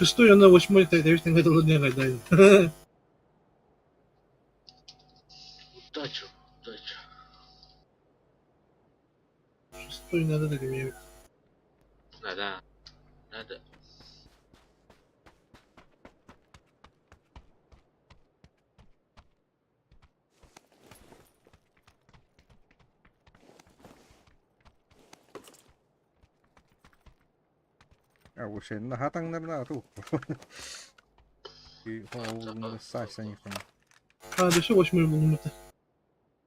Шестой, она восьмой, тэбис-тэҥҥэ тылын диэн хайдаан. Удача, удача. Шестой надо так имеют. Надо. Надо. А, вообще, наһаа таҥнарына ату. А, да все восьмой был это.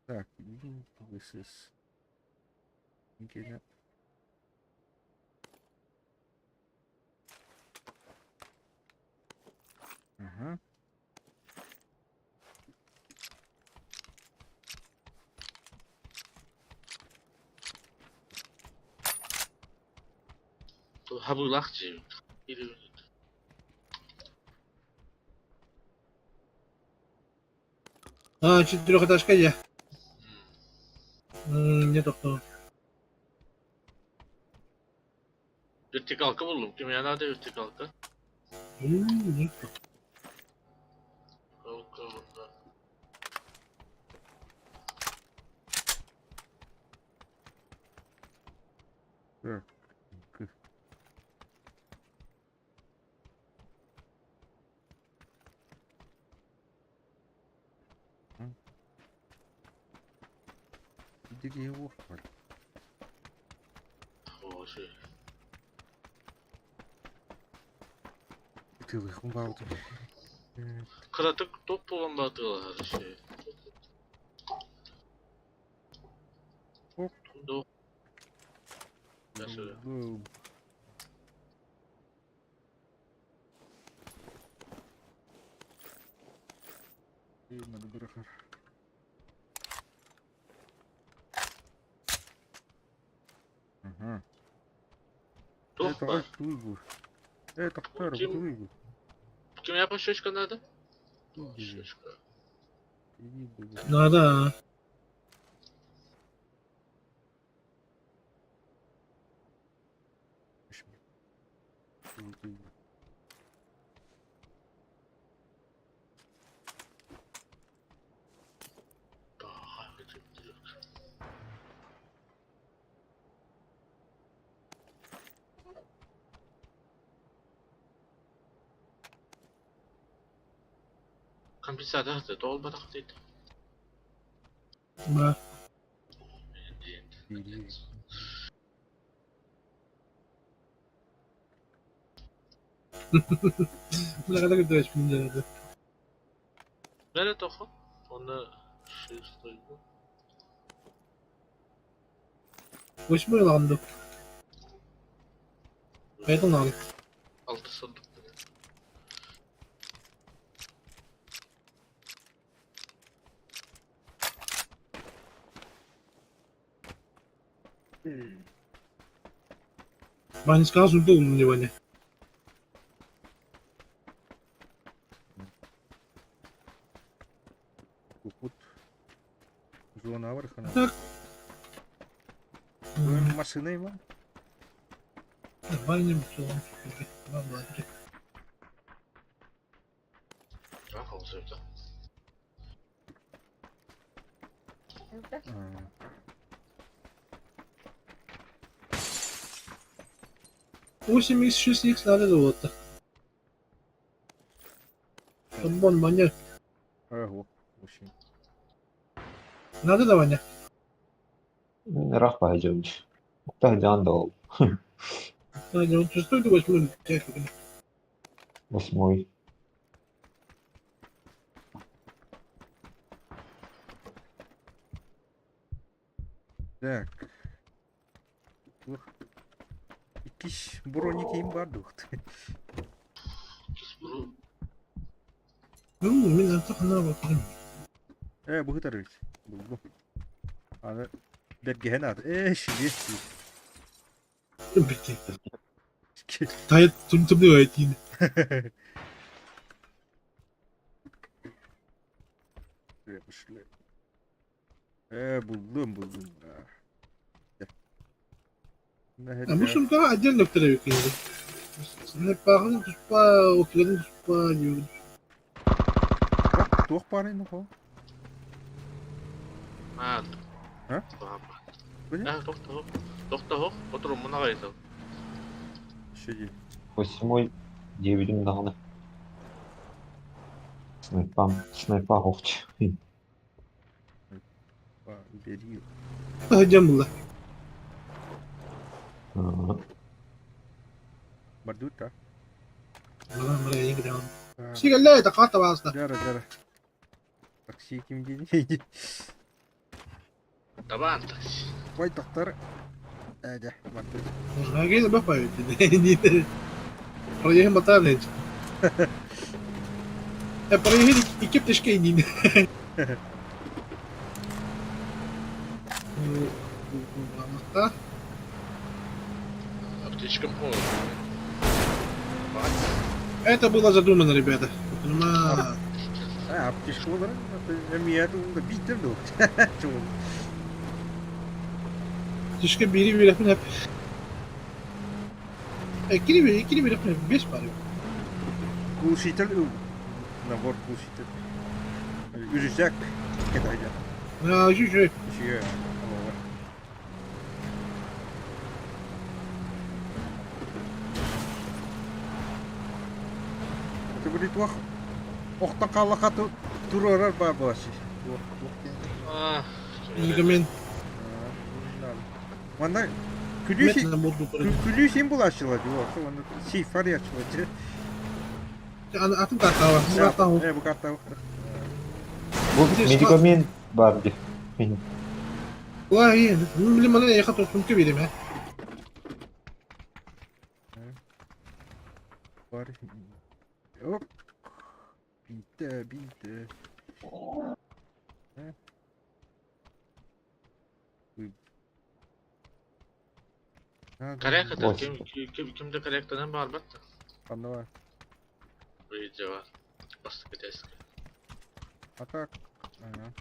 Так, this is... Ага. Хабылаах дии. А, четырехэтажка я. Не тохтоо. Вертикалка буллум. Кимиэхэ наада вертикалка? Вертикалка уонна Так. Кыратык туох буолан баатыылаһар үһү Туох баар? Кимиэхэ щечка надо? Щечка. Надо. Компенсация толбатах дейт. Да. Nerede tohu? Onu şey istiyorum. Восьмой ланду. Это надо. Алты sandık. Ваня сказал, что был на Ваня. Так. Машина Иван? Ваня, все. Восемь икс, шесть икс надо золото. Вон, Ваня. Ого, восемь. Надо да, Ваня? Ыраах баһа Тахжан да Ваня, он шестой или восьмой? Восьмой. Так. Иккис броник им бар дух. Иккис бро. Ну, мин антах на бакырым. Бу хытар Булгу. Аны бэргэһэн аат. Шилиэс. Бити. Тайт тум-тумны айтин. Буллум, буллум. А мы сумка отдельно второй кинули. Снайпаҕын туспа, уккатын туспа диэбит. Туох баарый нохоо? Аа, А? Были? Аа, тохтоо. Тохтоо. Отуруммун аҕай сыл. Шеди. Восьмой диэбитим даҕаны. Снайпам, снайпа оһохчу. Бери. Сылдьан булла. Бардута. Сигэллээ такаата бааста. Жара, жара. Такси ким диэн Табаан такси. Ой, доктор. Ээ, бардут. Агейн бапай. Проехим батарейн. Проехим икки птичка инин. Аптечкам Это было задумано, ребята. Понимаю. А, аптечка болар. Эмиэ биитер дуу. Аптечка бири бирэхпин эп. Иккини бири, иккини бирэхпин бес бар. Глушитель набор глушитель. Үрүсэк кэтэһэ. А, үчүгэй. Үчүгэй. Это будет туох охто хааллахха туруорар баар буолааччы. Туох туох диэн. Медикамент. Манна күлүү Набор күлүү син булааччылар дии. Уонна сейф арыйааччылар. Атын картаҕа. Бу картаҕа. Э, бу картаҕа. Бу медикамент баар дии. Улаа, мин маны эйиэхэ тохтумка биэриэм ээ. Бар. Оп. Биитэ, биитэ. Корректор ким ким кимде корректорынан баарбат да. Ханна бар? Видео бар. Бастакы тест. А так.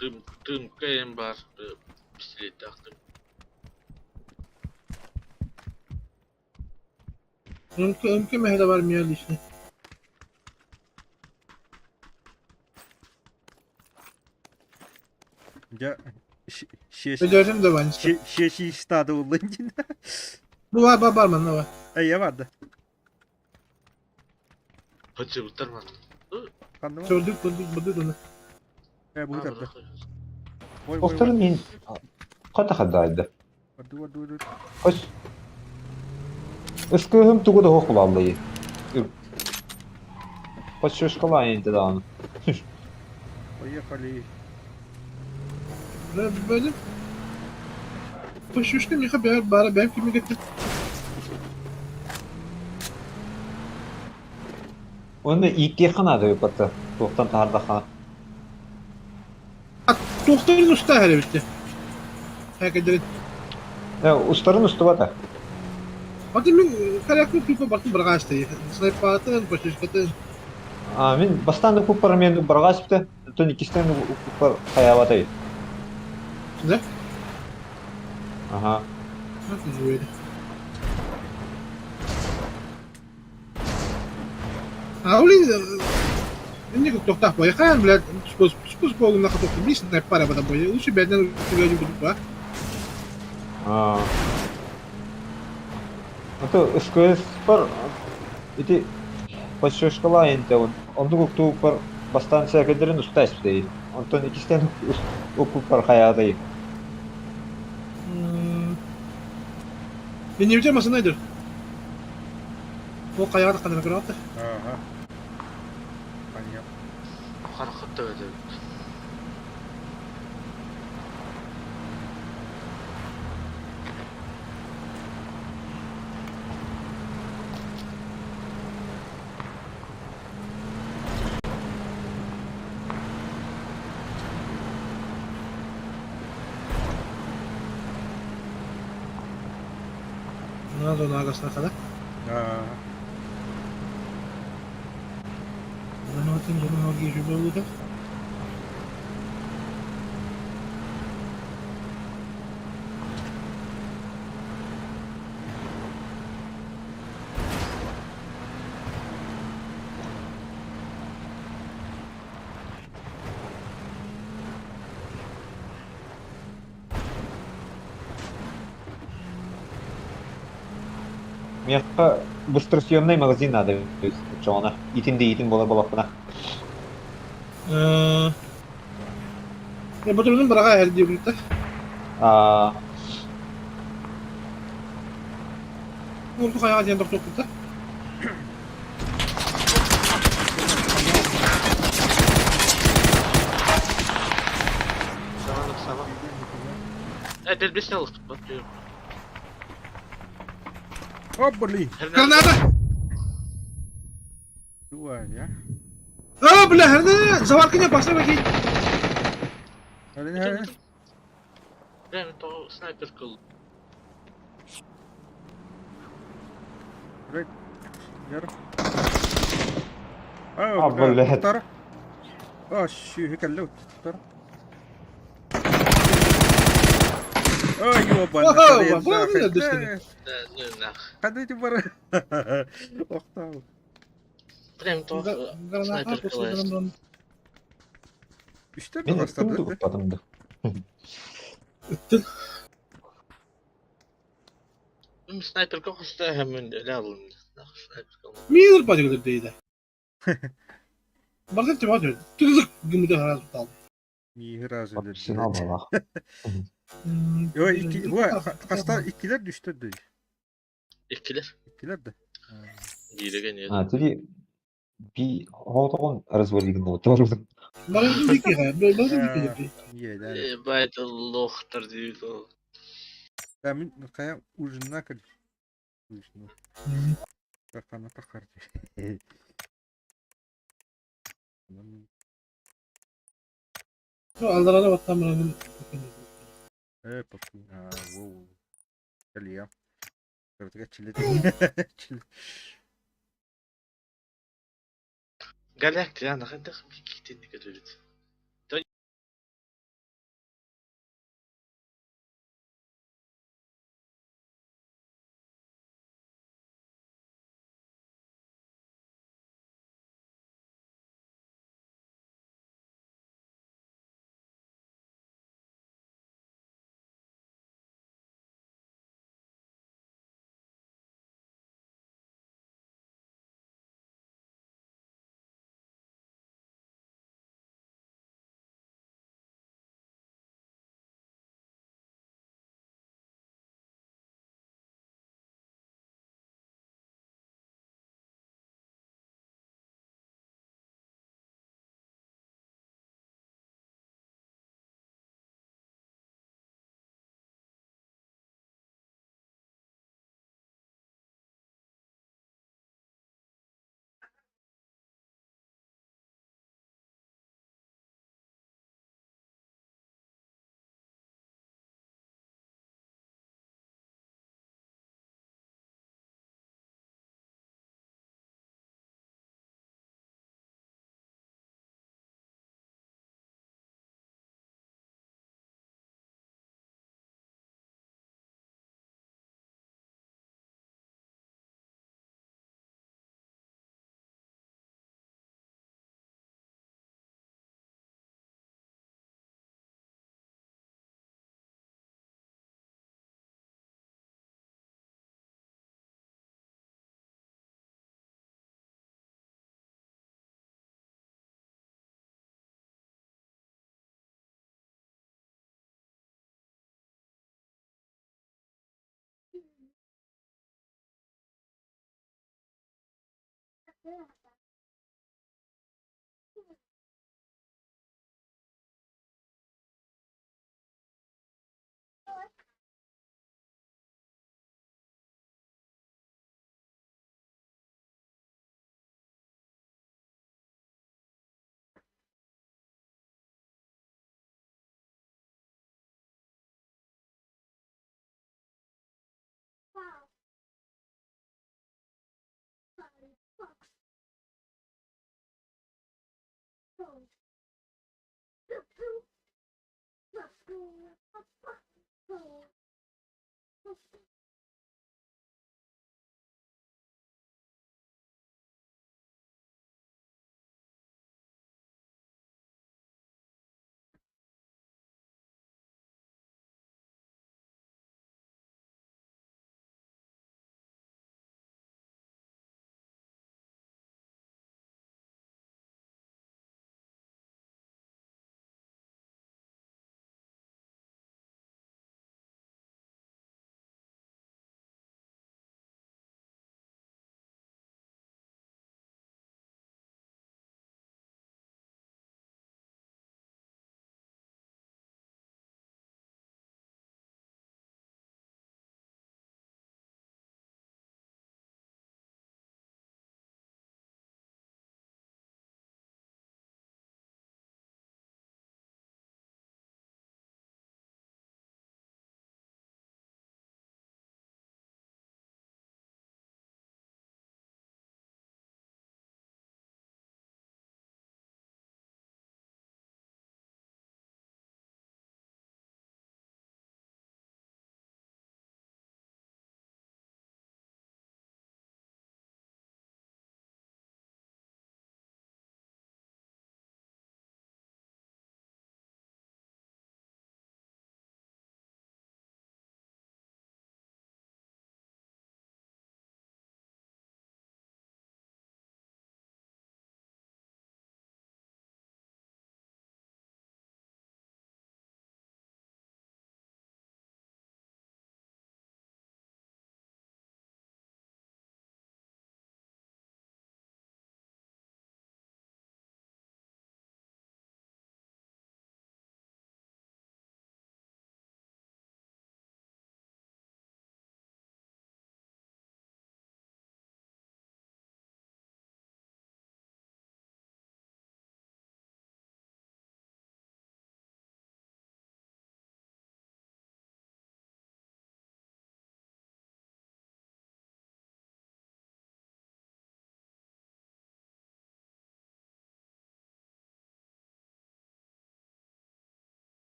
Дым дымка эм бар. Пистолеттээх дым. Өмкө өмкө мэһэ бар миэ лично. Дьэ Өдөрүм да бар. Шеши штады уллын дин. Бу бар бар бар манна бар. Эйе барды. Хачыбыттар манна. Ханна бар? Көрдүк көрдүк быдык оны. Э, бу тарда. Ой, ой, Охторун иһин хата хаддаайда. Барды, барды, барды. Хос Ыскыыһым тугу да суох булааллайы. Хос шишкалаан инде даҕаны. Поехали. Böyle Пошушка миха бара бэм кими гетти. Уонна ииттиэххэ наада ыппата. Туохтан таһаардахха. Туохтарын уста эбитте. Хэкэдэрин. Э, устарын устубата. Аты мин корректно тупо бартын баргаастай. Снайпатын, пошушкатын. А, мин бастаан укуппар мен барҕааспыта, оттон иккистээн укуппар хайаабатай. Да? Аха. А блин, инник тохтаах буойахаан, блядь, спуск буолуннаха тохту биир снайпара бада буойа. Лучше бэйдэн үчүгэйдик курдук Аа. А то СКС-пар ити подшишкалаан интэ оннук уктууппар бастаан сээкэйдэрин уста испитэй. Онтон иккистээн укпуппар хайаатай. Иннибитэ масына дыр. Ол хайаҕа тахханара көрөҕүт Ага. Понятно. Харахат да эбит. Надо наагасна хада. Аа. Занатын журналги жубалута. Миэхэ быстросъемный магазин надо оччоҕуна итин да итин буолар буоллахпына. Ботурунун быраҕа эһэр диэбитэ. Аа Урку хайаҕа диэн тохтуохпута. Саҥа саҥа. Э, дэлби алыспыт диyorum. О, блин! Граната! Дуа, я. А, бля, граната! Заварка не пошла, окей. Hadi hadi. Прямо то снайперка. Яр. А, блядь. Тар. А, щи, кэллэ тар. Ой, ёбаный. Хадите бар. Охтау. Прям то снайперка. Үстер Мен бастады. ыттым укпатым да. Ыттын. Снайперка хоста hemen öyle alın. Снайперка. Мир падегер дейdi. Бардын тима деді. Түзік гүмді хараз тал. Не разы Профессионал балах. Йо, икки, хаста иккилер түштү дей. Иккилер. Иккилер да. Бииреген еді. А, тили би хоотоҕун развалигын оторудун. Бардын дики ха, бардын дики. Не, да. Ебать, лохтар дейді ол. Да, мен кая ужинна кел. Ужин. Кахана тахар. Алдарана баттан мынанын. Э, папи. А, воу. Калия. Картыга чили. Чили. Галактика, нахандах бикитинник өтөлүт.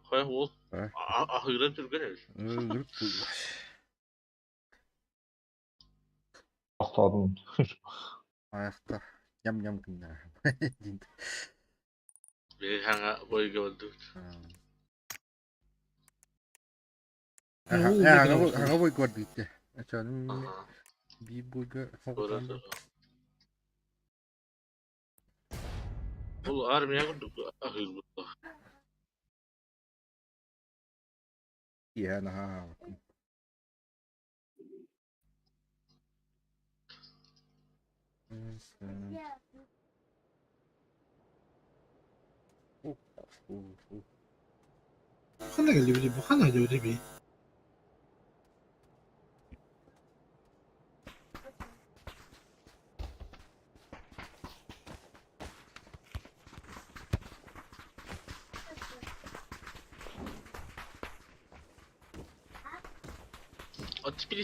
Хайа уол Э? аһыыран түргэн эбит. Өлүк буолла. Тохтоодум. Айахта ньам-ньам гыннара. Диэн. Биһиги хаҥа бойга бардыбыт. Уу, бэкэ Аҕа бой көрдүттэ. Ачаным биир бойга Көрө соҕутан. Ол армия курдук аһыыр буолла. Киэһэ наһаа аһаабаккын. Ханна кэллибит бу ханна кэллибит А теперь